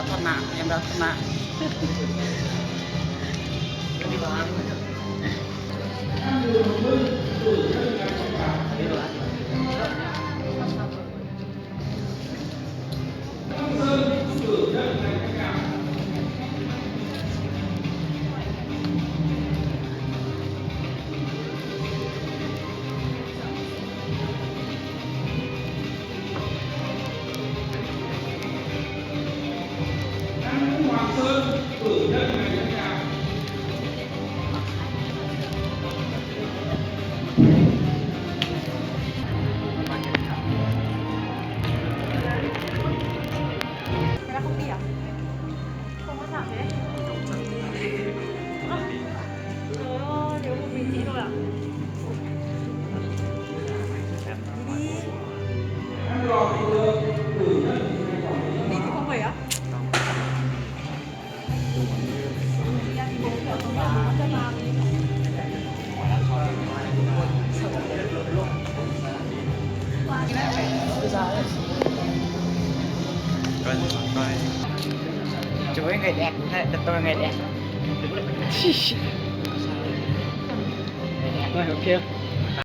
Thoát nạn, em đã thoát nạn. Cái đó không đi à? Không có sẵn thế. Ờ, thiếu một vị trí thôi ạ. Đi đi. Đi thì không phải á. Chụp với người đẹp, tôi là người đẹp. Rồi, ok.